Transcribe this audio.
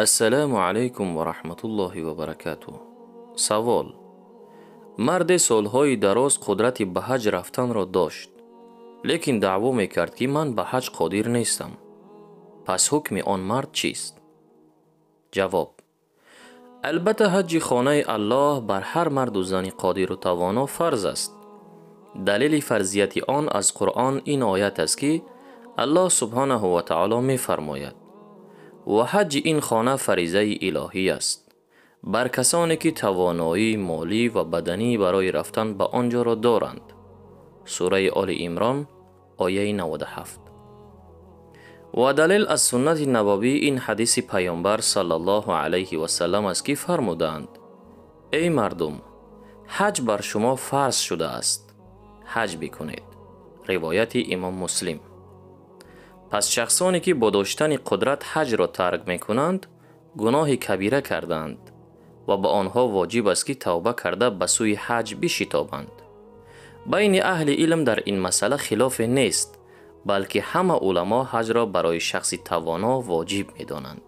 Ассалому алайкум ва раҳматуллоҳи ва баракатуҳ. Савол: марде солҳои дароз қудрати ба ҳаҷ рафтанро дошт, лекин даъво мекард, ки ман ба ҳаҷ қодир нестам. Пас ҳукми он мард чист? Ҷавоб: албатта, ҳаҷҷи хонаи Аллоҳ бар ҳар марду зани қодиру тавоно фарз аст. Далели фарзияти он аз Қуръон ин оят аст, ки Аллоҳ субҳонаҳу ва таоло мефармояд: ва ҳаҷҷи ин хона фаризаи илоҳӣ аст бар касоне, ки тавоноии молӣ ва баданӣ барои рафтан ба он ҷоро доранд. Сураи Оли Имрон, ояи 97. Ва далел аз суннати набавӣ ин ҳадиси Паёмбар саллаллоҳу алайҳи васаллам аст, ки фармудаанд: эй мардум, ҳаҷ бар шумо фарз шудааст, ҳаҷ бикунед. Ривояти Имом Муслим. Пас шахсоне, ки бо доштани қудрат ҳаҷро тарк мекунанд, гуноҳи кабира кардаанд ва ба онҳо воҷиб аст, ки тавба карда ба сӯи ҳаҷ бишитобанд. Байни аҳли илм дар ин масъала хилофе нест, балки ҳама уламо ҳаҷро барои шахси тавоно воҷиб медонанд.